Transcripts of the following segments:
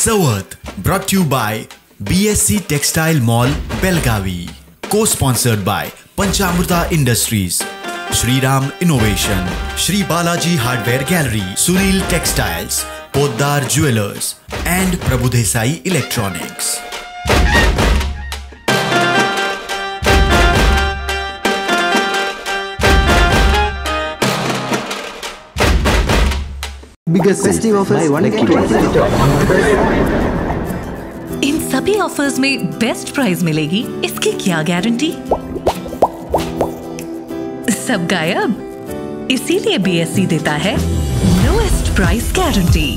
Chavath brought you by BSC textile mall Belagavi, co sponsored by Panchamruta industries, Shriram innovation, Shri Balaji hardware gallery, Sunil textiles, Poddar jewellers and Prabhudesai electronics. Biggest offers. In सभी offers में best price मिलेगी, इसकी क्या guarantee? सब गायब। इसीलिए BSc देता है lowest price guarantee.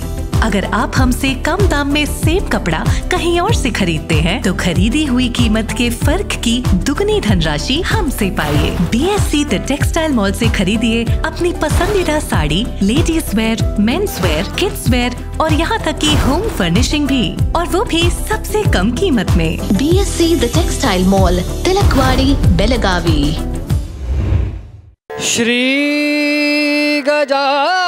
अगर आप हमसे कम दाम में सेम कपड़ा कहीं और से खरीदते हैं तो खरीदी हुई कीमत के फर्क की दुगनी धनराशि हमसे पाइए। बीएससी the textile mall से खरीदिए अपनी पसंदीदा sari, ladies wear, men's wear, kids wear और यहाँ तक कि होम फर्निशिंग भी, और वो भी सबसे कम कीमत में। BSC the textile mall, Tilakwadi, Belagavi. Shri गजाननाय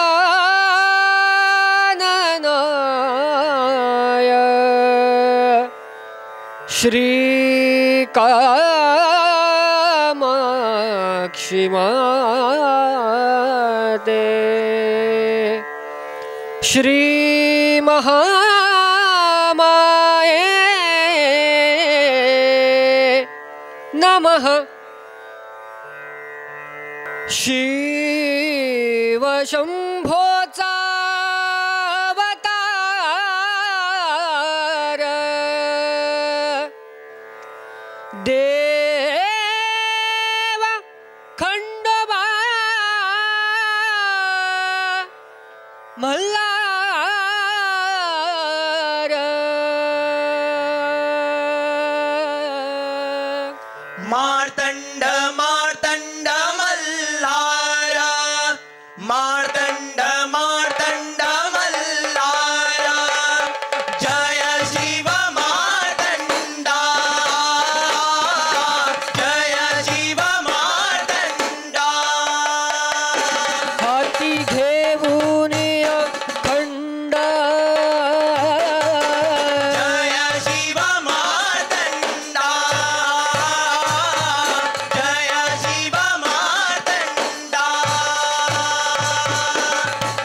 Shri Kamakshi माते श्री महामाये नमः। शिव शंभोचा अवतार देव खंडोबा मल्हार। मार्तंड मार्तंड मल्हार, मार्तंड मार्तंड मल्हार, जय शिव मार्तंडा, जय शिव मार्तंडा। हाती घेऊन खंड, जय शिव मार्तंडा, जय शिव मार्तंडा,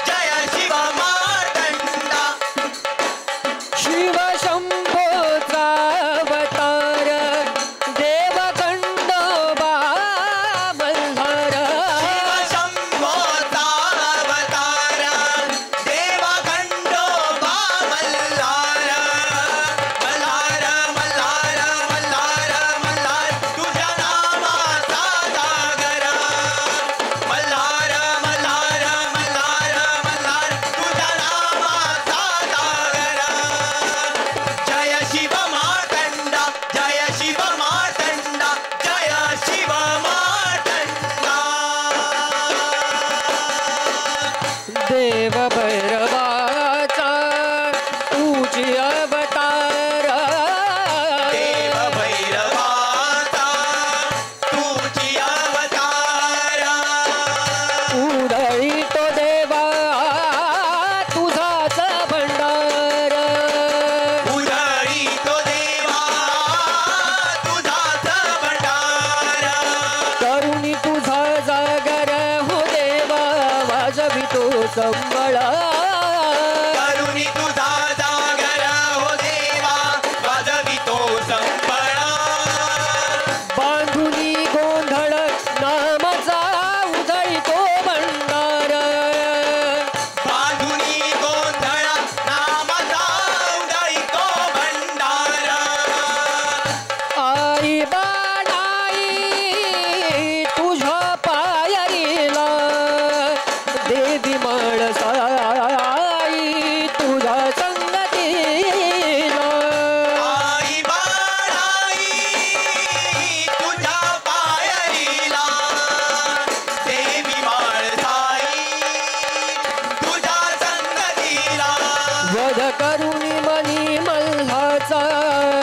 जय शिव मार्तंडा। शिव शंभोचा अवतार देव खंडोबा मल्हार। शिव शंभोचा अवतार देव खंडोबा मल्हार, मल्हार मल्हार मल्हार मल्हार तुझ्या नामाचा जागर, मल्हार मल्हार मल्हार मल्हार तुझ्या नामाचा जागर। जय शिव मार्तंडा, जय शिव मार्तंडा, जय शिव मार्तंडा। देव भैरवाचा तुझी अवतार, देव भैरवाचा तुझी अवतार, उधळी तो देवा तुझाच भंडार। उधळी तो देवा तुझाच भंडार, करुणी तुझा जागर हो देवा वाजवितो संबळा। करुणी तुझा जागर हो देवा वाजवितो संबळा। बांधुनी गोंधळ नामाचा उधळी तो भंडार, बांधुनी गोंधळ नामाचा उधळी तो भंडार। आई बाणाई तुझ्या पायरीला, देवी माणसाई तुझ्या संगतीला। आई बाळाई तुझ्या पायरीला, देवी माळसाई तुझ्या संगतीला। वध करुणी मनी मल्हाचा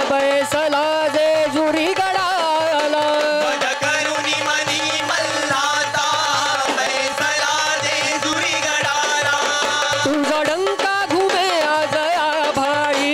बैसला जेजुरी गडाला। वध करुणी मनी मल्हाचा बैसला जेजुरी गडाला। तुझा डंका घुमे आज या भाई,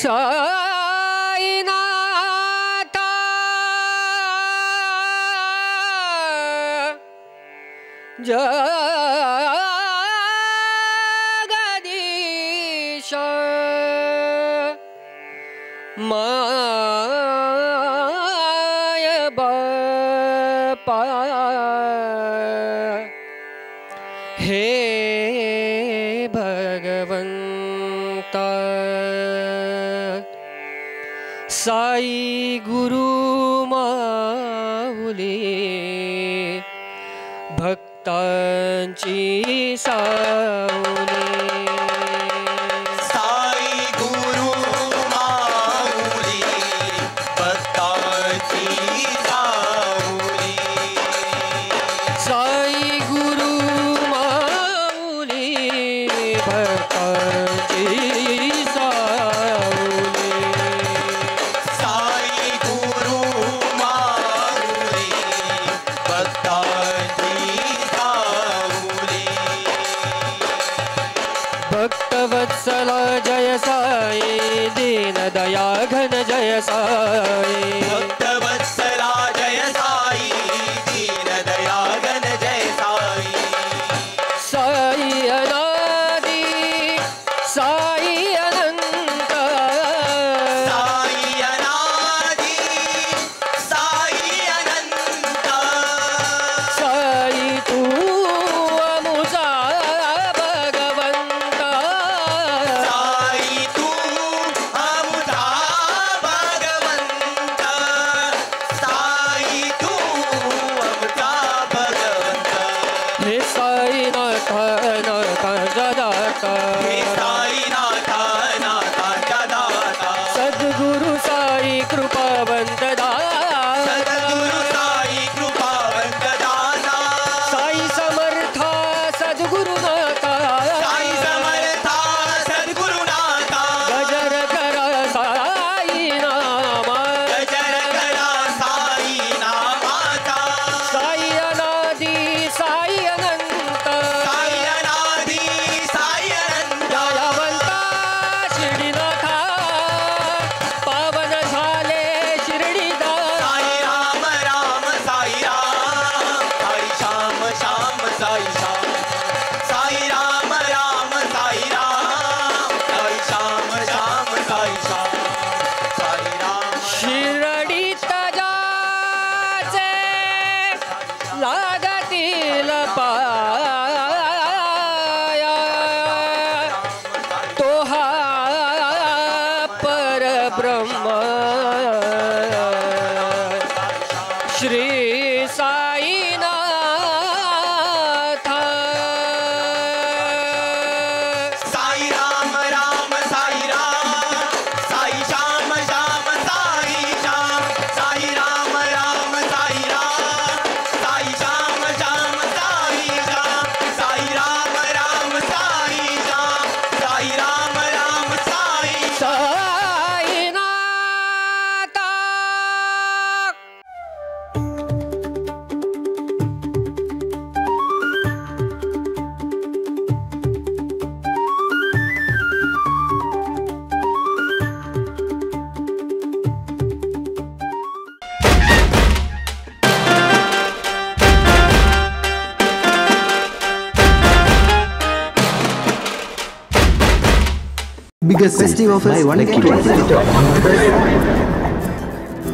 साईनाथा जगदीश my बापा हे भगवंता साई गुरु माऊली भक्तांची सावली साई गुरु माऊली भक्तांची सावली साई गुरु माऊली भक्तांची सावली साई गुरु माऊली भक्तांची सावली भक्तवत्सल जय साई दीन दया घन जय साई भक्तवत्सला जय साई दीन दया घन जय साई साई अनादि साई अनंत साई अनादि साई अनंत साई तू अमुचा भगवंता साई तू आमुचा भगवंता साई तू आमुचा भगवंता हे साईनाथ नाथाचा दाता हे साईनाथा नाथाच्या दाता सद्गुरु साई कृपावंत दाता सद्गुरु साई कृपावंत दाता साई समर्था सद्गुरुनाथा साई समर्था सद्गुरुनाथा गजर करा साई नामा गजर करा साई नामाचा साई अनादि साई अनंत साई अनादि साई अनंत दयावंता शिर्डीनाथा पावन झाले शिर्डीदा साई राम राम साई राम साई श्याम श्याम साई श्याम साई राम राम साई राम साई श्याम श्याम साई श्याम साई राम शिर्डीत जाचे लागतील पाया तो हा परब्रह्म Shri Sainath Sai Ram Ram Sai Ram Sai Shyam Shyam Sai Shyam Sai Ram Ram Sai Ram Sai Shyam Shyam Sai Shyam Sai Ram Ram Sai Shyam Sai Ram Ram Sai Sainath Biggest festive offers, buy one get one.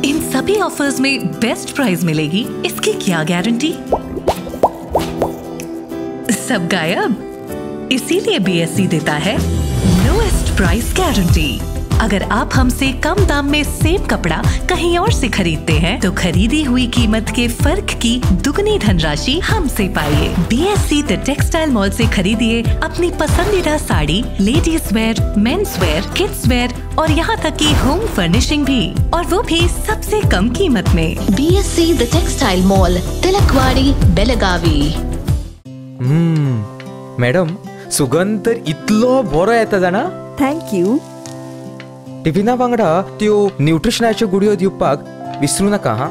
In सभी ऑफर्स में बेस्ट प्राइस मिलेगी, इसकी क्या गारंटी? सब गायब। इसीलिए बीएससी देता है लोएस्ट प्राइस गारंटी। अगर आप हमसे कम दाम में सेम कपड़ा कहीं और से खरीदते हैं तो खरीदी हुई कीमत के फर्क की दुगनी धनराशि हमसे पाइए। बीएससी the textile mall से खरीदिए अपनी पसंदीदा sari, ladies wear, men's wear, kids wear और यहाँ तक कि होम फर्निशिंग भी, और वो भी सबसे कम कीमत में। BSC The Textile Mall, Tilakwadi, Belagavi. Madam, सुगंध तर इतलो बरो येता जाणा। Thank you. टिफिना वांगडा त्यो न्यूट्रिशनाच्यो गुळयो दिवपाक विसरू नाका हा।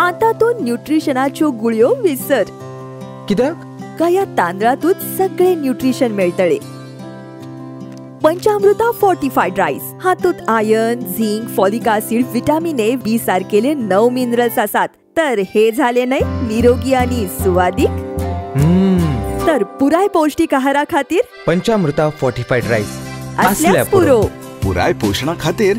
आतां तूं न्यूट्रिशनाच्यो गुळयो विसर। कित्याक? ह्या तांदळांतूच सगळें न्यूट्रिशन मेळटलें। पंचामृता फोर्टिफाईड राईस हातूंत iron, zinc, folic acid, vitamin A, B सारकेले 9 minerals आसात। तर हे झाले नाही निरोगी आणि सुवादीक। तर पुराय पौष्टिक आहारा खातीर पंचामृता फोर्टिफाईड राईस असल्यास पुरो। पुराय पोषणा खातीर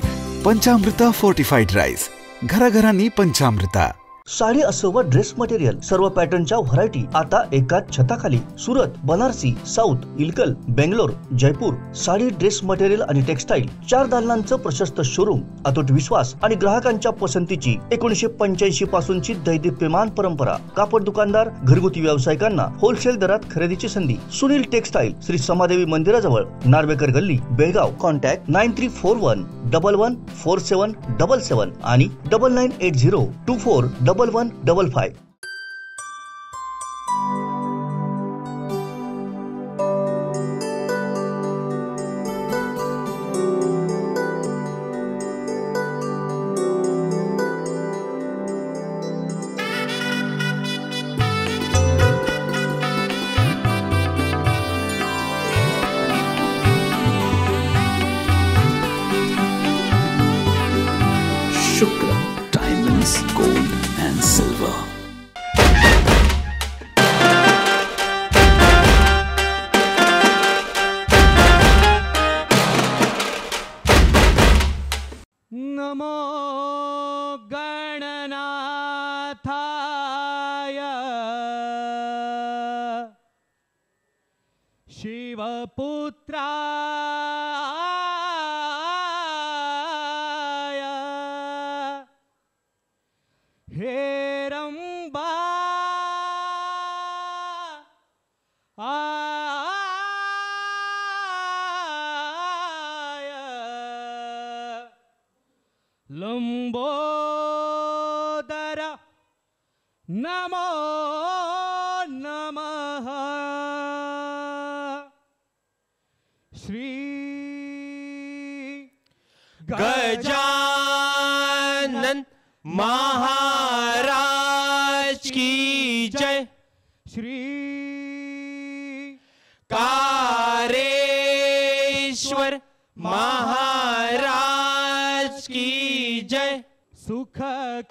पंचामृता फोर्टिफाईड राईस, घराघरांनी पंचामृता। साडी असो व ड्रेस मटेरियल सर्व पॅटर्नच्या व्हरायटी आता एकाच छताखाली। Surat, Banarasi, south, Ilkal, Bangalore, Jaipur. Sari, dress material आणि टेक्सटाईल 4 दालनांचं प्रशस्त शोरूम। अतूट विश्वास आणि ग्राहकांच्या पसंतीची 1985 पासूनची दैदिप्यमान परंपरा। कापड दुकानदार, घरगुती व्यावसायिकांना होलसेल दरात खरेदीची संधी। सुनील टेक्सटाईल, श्री समादेवी मंदिराजवळ, नार्वेकर गल्ली, बेळगाव। कॉन्टॅक्ट 9341 11 47 77 आणि 9980 24 11 55। Shukra Diamonds, Gold and Silver. Namo गणनाथाय शिवपुत्राय हेरंबा आय लंबोदर नमो नमः। श्री गजानन महाराज की जय। श्री कारेश्वर महाराज की जय। सुख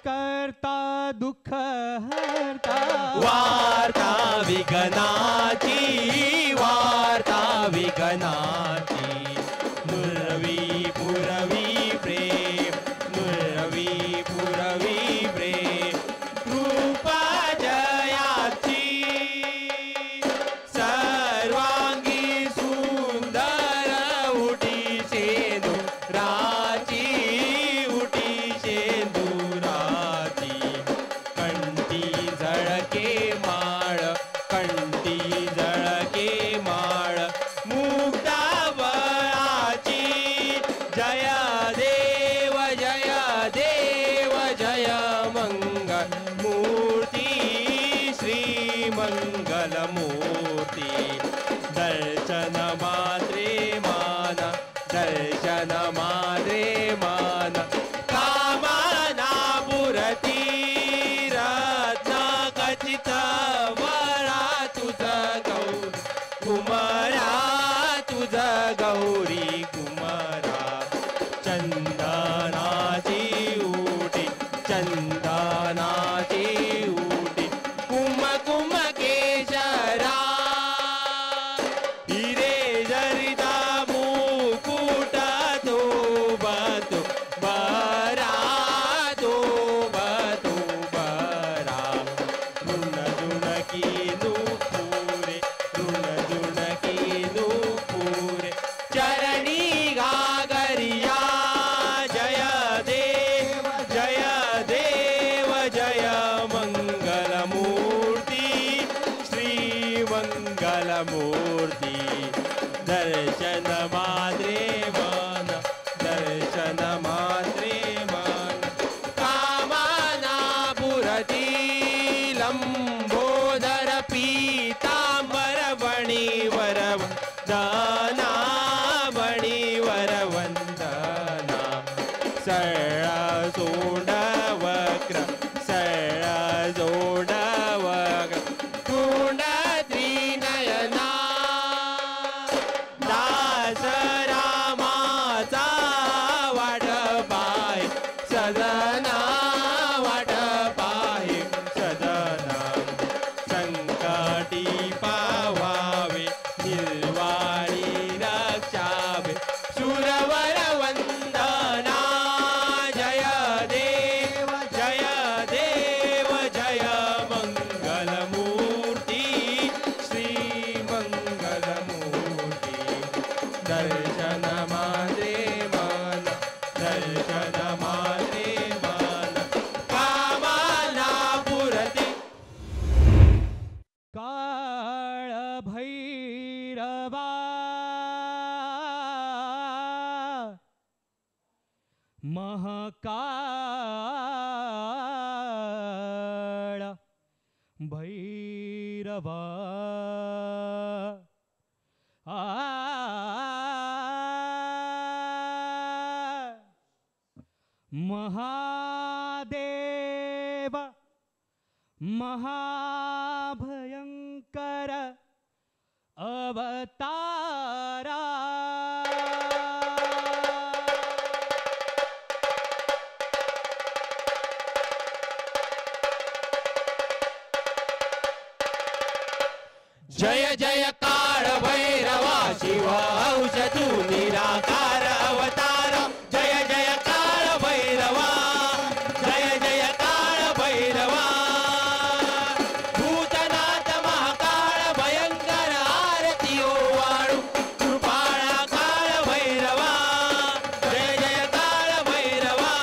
करता दुःख हरता, वार्ता विघ्नाची, वार्ता विघ्नाची। नुरवी पुरवी प्रेम, नुरवी पुरवी प्रेम, कृपा जयाची। सर्वांगी सुंदर उठी शेंदुराची, उठी शेंदुराची। कंठी झळके माळ, कंठी झळके माळ, मुक्ता बळाची। जय देव जय देव जय मंगल मूर्ती, श्री मंगल मूर्ती। दर्शन मात्रे मान, दर्शन मात्रे मान, कामना पुरती। रत्न खचित वरा तुझ गौरी कुमारा, तुझ गौरी कुमारा। चंदनाची उटी, चंदनाची उटी, कुम कुम केशरा। हिरे जरिता मुकुट तोबतो बरा, तोबतो बरा। ऋण जुण की नुपुरे, ऋण जुण की नुपुरे, चरणी गागरिया। जय देव जय देव जय मंगल मूर्ती, श्री मंगल मूर्ती। दर्शन मात्रे मन, दर्शन मात्रे मन, कामना पुरती। लंबोदर पीतांबर मणिवर वंदना, मणिवर वंदना। सरळ सोंड वक्र, सरळ सोंड वक्र, कुंड त्रिनयना। दासरा भैरवा महाकाळ भैरवा आ महादेव महाभयंकर अवतारा। जय जय काळ भैरवा शिव औषधू निराकार अवतार। जय जय काळ भैरवा, जय जय काळ भैरवा। भूतनाथ महाकाळ भयंकर आरती ओवाळू कृपाळा काळ भैरवा। जय जय काळ भैरवा।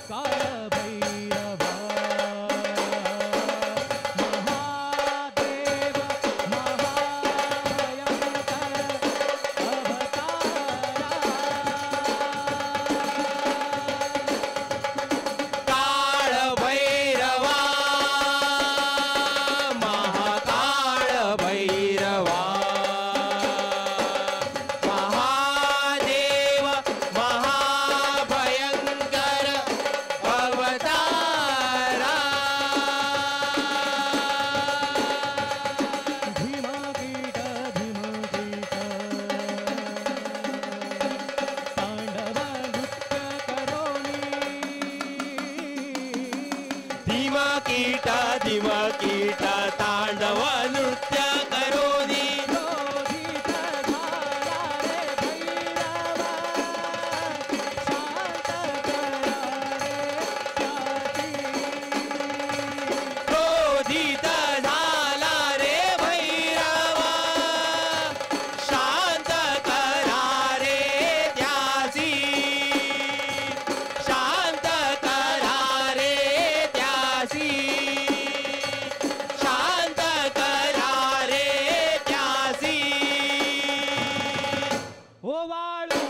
काळ भैरवा महाकाळ भैरवा महादेव महाभयंकर अवतारा। काळ भैरवा महाकाळ भैरवा महादेव महाभयंकर अवतारा। भीमा कीट भीमा कीट तांडव नृत्य करोनी। धीमा कीटा धीमा कीटा तांडव नृत्य करोनी। क्रोधित झाला रे भैरवा शांत करा रे त्याची। क्रोधित झाला रे भैरवा शांत करा रे त्यासी। शांत करा रे त्यासी। शांत करा रे त्यासी। ओ वाळू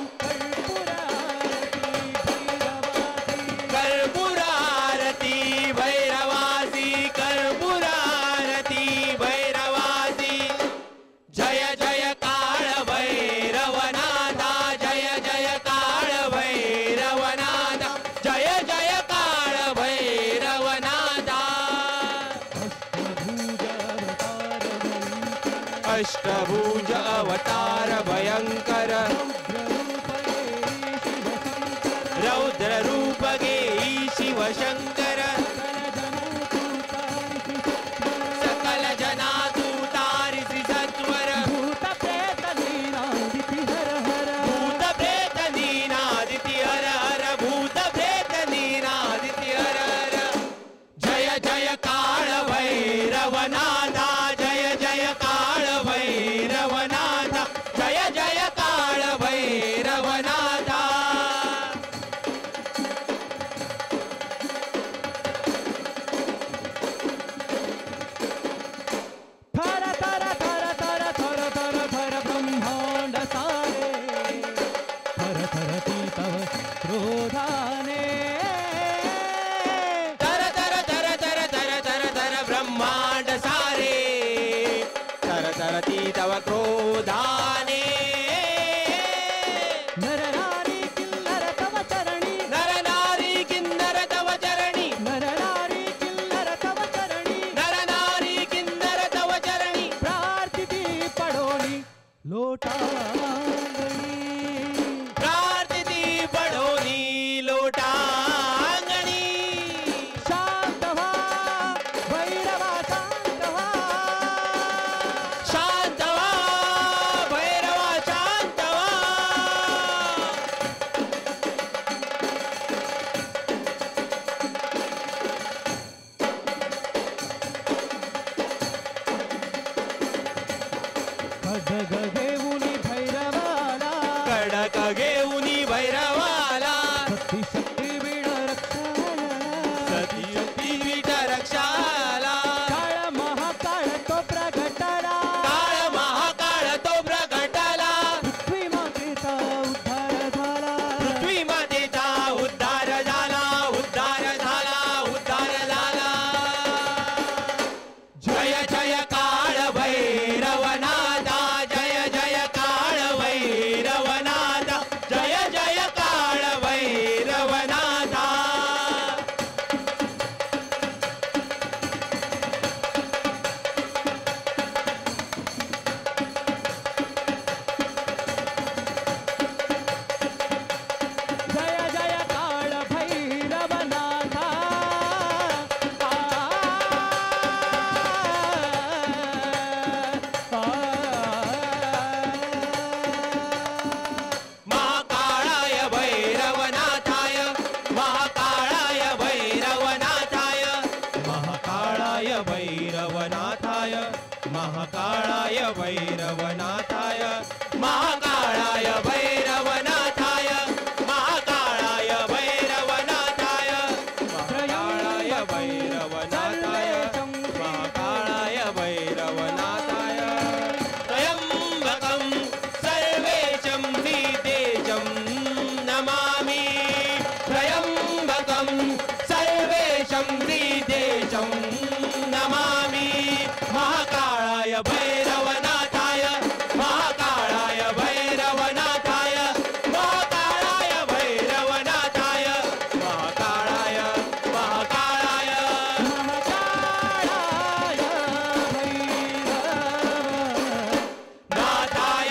कर्पूर आरती भैरवासी। कर्पूर आरती भैरवासी। कर्पूर आरती भैरवासी। जय जय काळ भैरवनाथा। जय जय काळ भैरवनाथा। जय जय काळ भैरवनाथा। अष्टभुज अवतार भयंकर अष्टभुज अवतार भयंकर रौद्र रूप रौद्र रूप घेई शिवशंकर। सकल जनू तारिषि सत्वर सकल जना तू तारिसी सत्वर। भूत प्रेत नीनादिति हर हर। भूत प्रेत नीनादिति हर हर। भूत प्रेत नीनादिति हर हर। जय जय काळ भैरवनाथा। जय जय काळ भैरवनाथा। जय जय काळ भैरवनाथा। थर थर थर थर थर थर थर ब्रह्मांड सारे थर थर ती तव क्रोधाने। थर थर थर थर थर थर थर ब्रह्मांड सारे थर थर ती तव क्रोधाने। नर नारी किन्नर तव चरणी। नर नारी किन्नर तव चरणी। नर नारी किन्नर तव चरणी। नर नारी किन्नर तव चरणी। प्रार्थिती पडोनी लोटांगणी। प्रार्थिती पडोनी लोटांगणी। शांत व्हा भैरवा शांत व्हा। शांत व्हा भैरवा शांत व्हा। खड्ग घेऊनी भैरवाला। खडक घेऊनी भैरवाला। शक्ती शक्ती बिन रक्षणाला। सतीपीठ रक्षाला. काळ महाकाळ तो प्रगटला, काळ महाकाळ तो प्रगटला. पृथ्वी मातेचा उद्धार झाला, पृथ्वी मातेचा उद्धार झाला, उद्धार झाला, उद्धार झाला. जय जय काळ भैरवनाथा, जय जय काळ भैरवनाथा, जय जय काळ भैरवनाथा. जय जय काळ भैरवनाथा. महाकाळाय भैरवनाथाय, महाकाळाय भैरवनाथाय, महाकाळाय भैरवनाथाय, महाकाळाय भैरवनाथाय, महाकाळाय भैरवनाथाय, महाकाळाय भैरवनाथाय, महाकाळाय भैरवनाथाय, महाकाळाय भैरवनाथाय. त्र्यंबकं सर्वेशं सिद्धेशं नमामि, त्र्यंबकं सर्वेशं सिद्धेशं नमामि. महाकाळाय भैरवनाथाय, महाकाळाय भैरवनाथाय, महाकाळाय भैरवनाथाय, महाकाळाय महाकाळाय महाकाळाय नाथाय.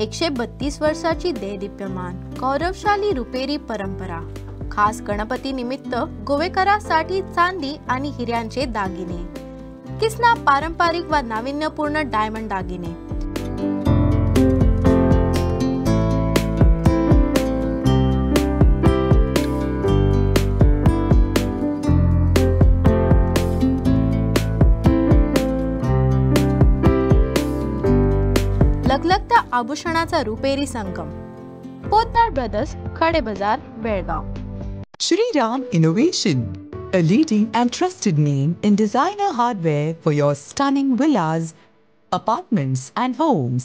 एकशे 32 वर्षाची देदीप्यमान गौरवशाली रुपेरी परंपरा. खास गणपती निमित्त गोवेकरांसाठी चांदी आणि हिऱ्यांचे दागिने, किसना पारंपरिक व नाविन्यपूर्ण डायमंड दागिने. लखलखत्या आभूषणाचा रुपेरी संगम. Potdar brothers, Khade Bazaar, Belgaum. Shri Ram Innovation, a leading and trusted name in designer hardware for your stunning villas, apartments and homes.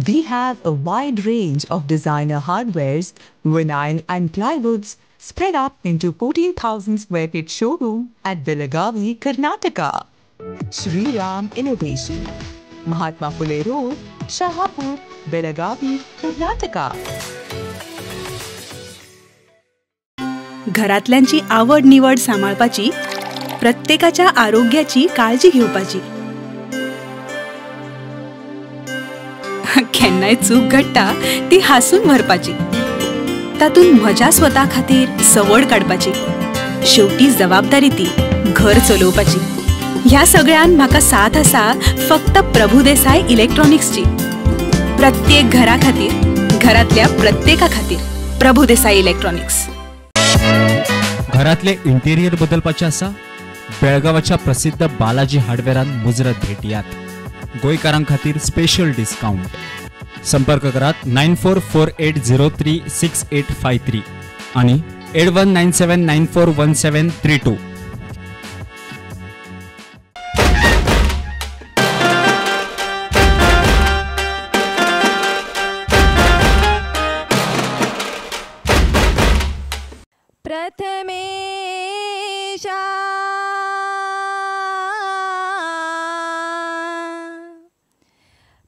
We have a wide range of designer hardwares, vinyl and plywoods spread up into 14,000 square feet showroom at Belagavi, Karnataka. Shri Ram Innovation, Mahatma Phule Road, Shahapur, Belagavi, Karnataka. घरातल्यांची आवड निवड सांबाळपाची, प्रत्येकाच्या आरोग्याची काळजी घेवपाची. केन्नाय चूक घडटा ती हांसून भरपाची, तातूंत म्हज्या स्वता खातीर सवड काडपाची. शेवटी जबाबदारी ती घर चलोवपाची. ह्या सगळ्यान म्हाका साथ आसा फक्त प्रभुदेसाय इलेक्ट्रॉनिक्सची. प्रत्येक घरा खातीर, घरातल्या प्रत्येका खातीर प्रभुदेसाय इलेक्ट्रॉनिक्स. घरातले इंटेरियर बदलपाचे आसा? बेळगांवाच्या प्रसिद्ध बालाजी हार्डवेरान मुजरत भेटयात. गोंयकारां खातीर स्पेशल डिस्काउंट. संपर्क करात 9448036853 आणि 8197941732. प्रथमेशा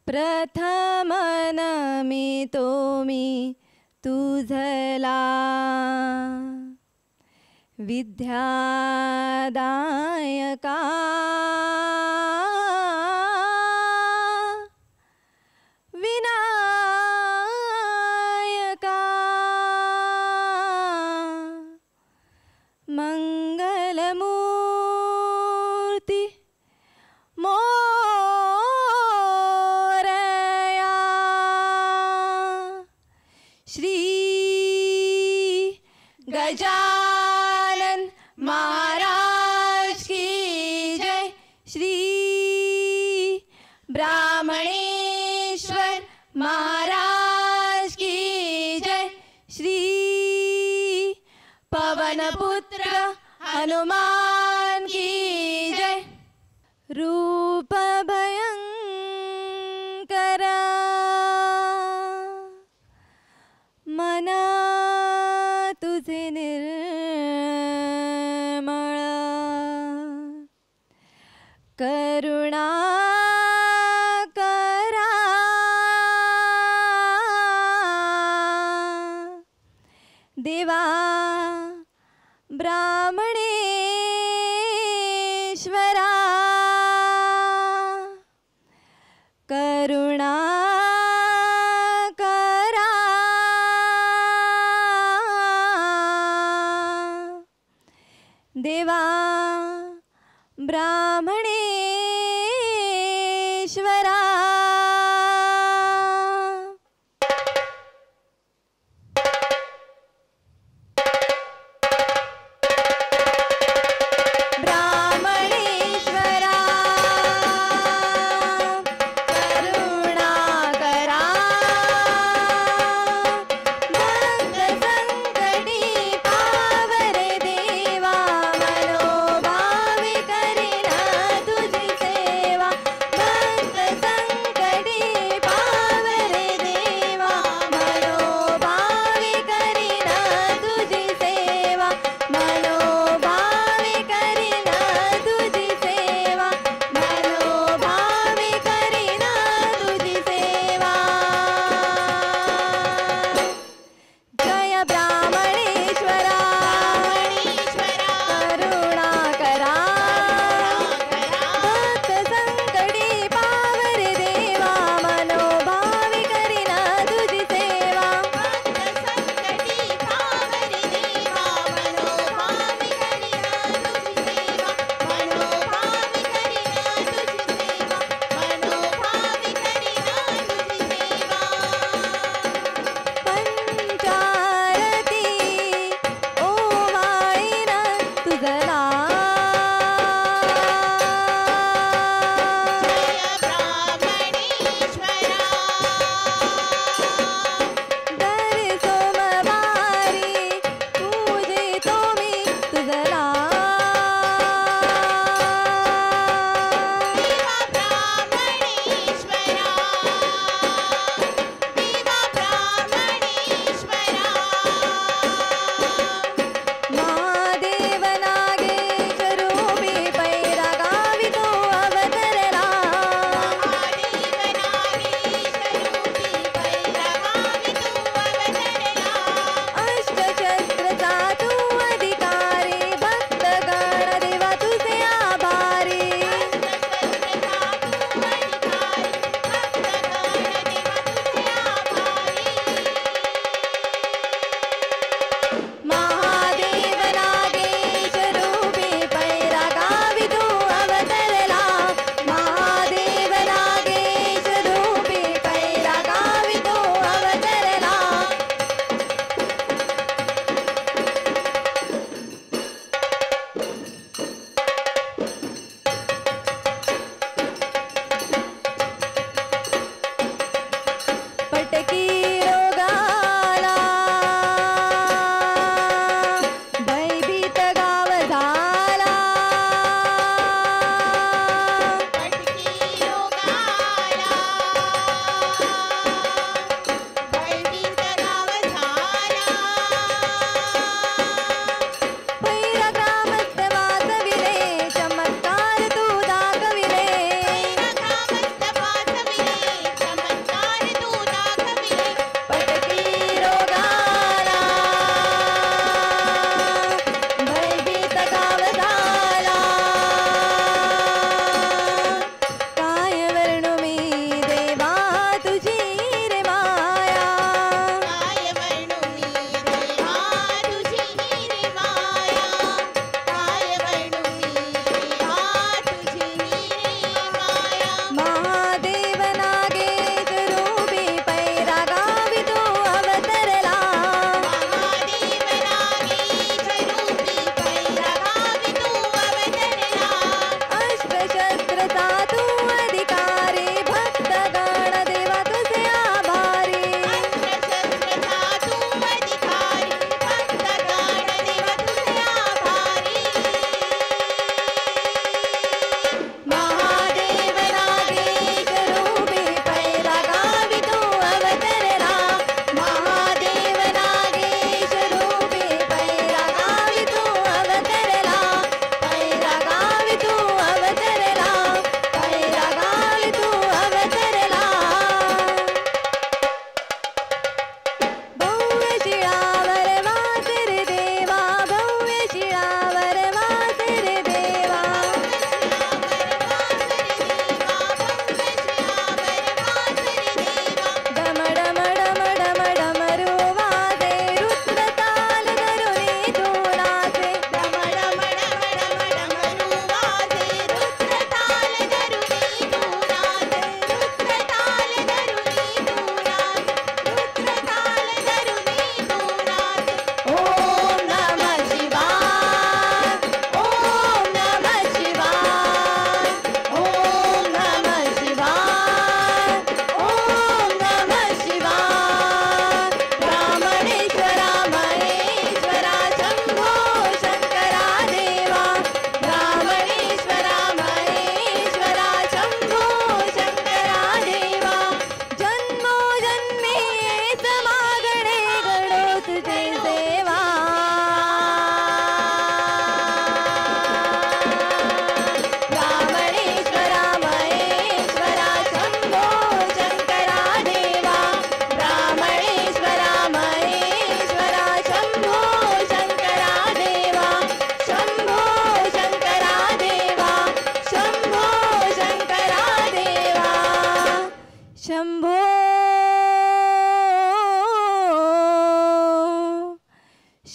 प्रथम नमितो मी तुझला, विद्यादायका विनायका, मंगलमूर्ती मोरया, ब्राह्मणेश्वर महाराज की जय। श्री पवनपुत्र हनुमान की जय। रूप भयंकर मना तुझे निर्मळ करुणा करा देवा ब्राह्मणेश्वरा करुणा करा देवा ब्राह्मणेश्वरा। ब्राह्मणेश्वरा करुणा करा भक्त संकटी पावर देवा मनोभावे करीना तुझी सेवा भक्त।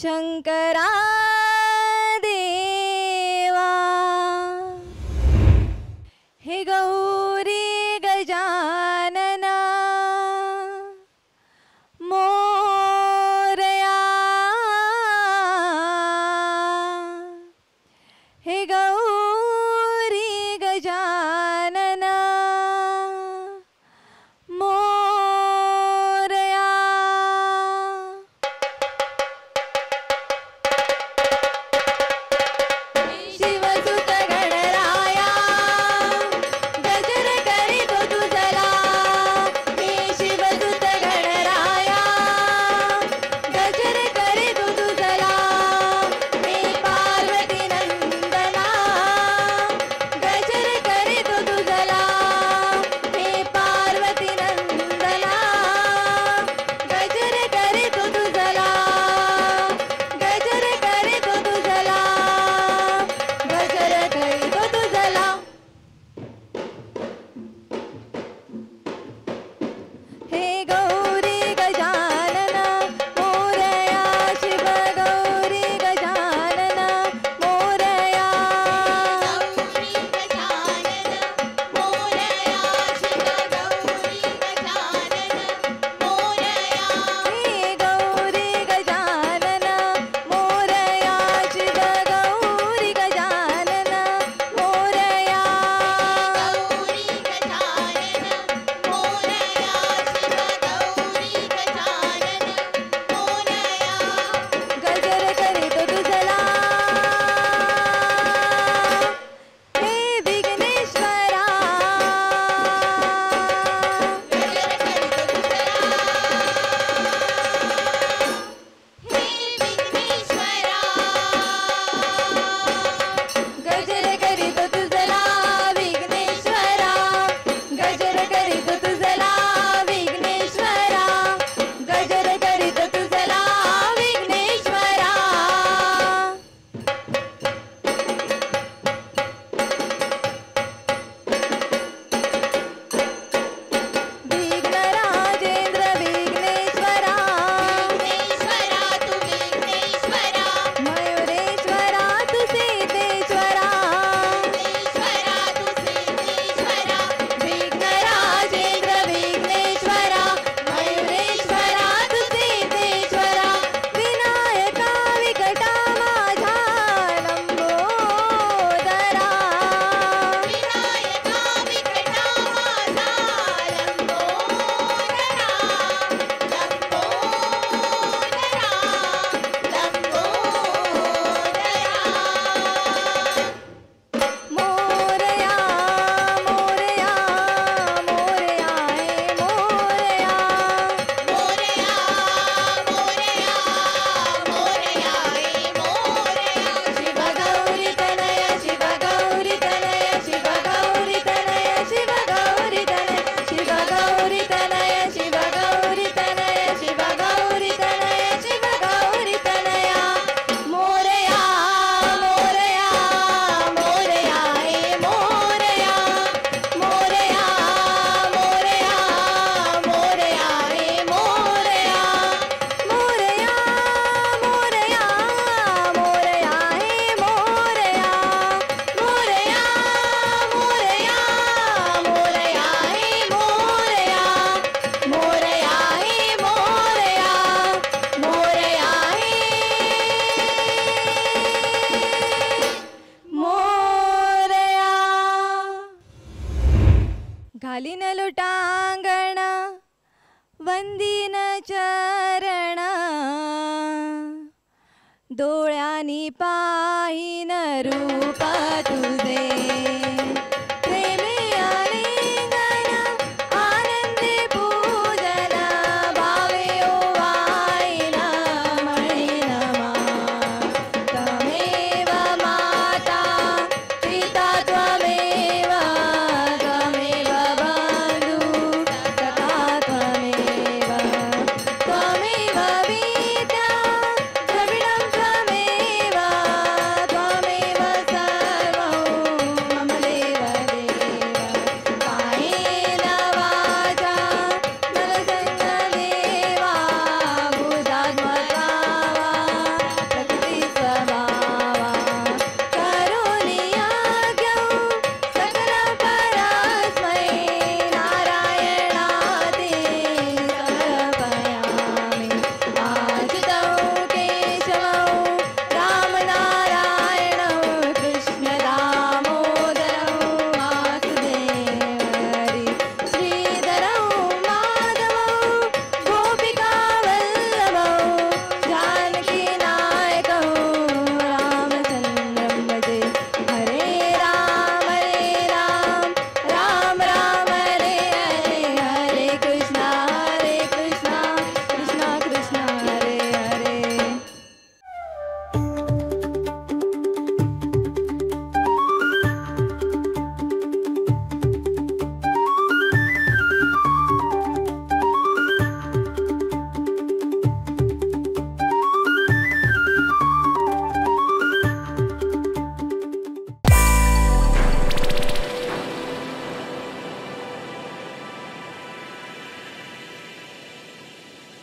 शंकरा देवा। हे गौरी गजानना मोरया, हे गौरी गजानना मोरया। शिवसुत गणराया गजर करीतो तुझला, हे शिवसुत गणराया गजर करीतो तुझला, हे पार्वती नंदना गजर करीतो तुझला, हे पार्वती नंदना गजर करीतो तुझला, गजर करीतो तुझला, गजर करीतो तुझला। हे गौरी गजानना मोरया, शिव गौरी गजानना मोरया। हे गौरी गजानना मोरया, शिव गौरी गजानना मोरया। गजर करीतो तुझला, हे विघ्नेश्वरा। गजर करीतो तुझला विघ्नेश्वरा, गजर करीतो तुझला विघ्नेश्वरा, गजर करीतो तुझला विघ्नेश्वरा। विघ्नराजेंद्र विघ्नेश्वरा, मयुरेश्वरा तू सिद्धेश्वरा, विघ्नराजेंद्र विघ्नेश्वरा, मयुरेश्वरा तू सिद्धेश्वरा, विनायका विकटा माझा लंबोदरा। मोरया मोरया मोरया हे मोरया, शिव गौरी तनय, शिव गौरी तनय, शिव गौरी तनय, शिव गौरी तनय, शिव गौरी तनय, शिव गौरी तनय, शिव गौरी तनय, शिव गौरी तनया। मोरया मोरया मोरया हे मोरया, मोरया मोरया मोरया हे मोरया, मोरया मोरया मोरया हे मोरया, मोरया मोरया मोरया हे मोरया, मोरया हे मोरया, मोरया हे मोरया। घालीन लुटांगण वंदीन चरण, डोळ्यांनी पाहिन रूप तुझे।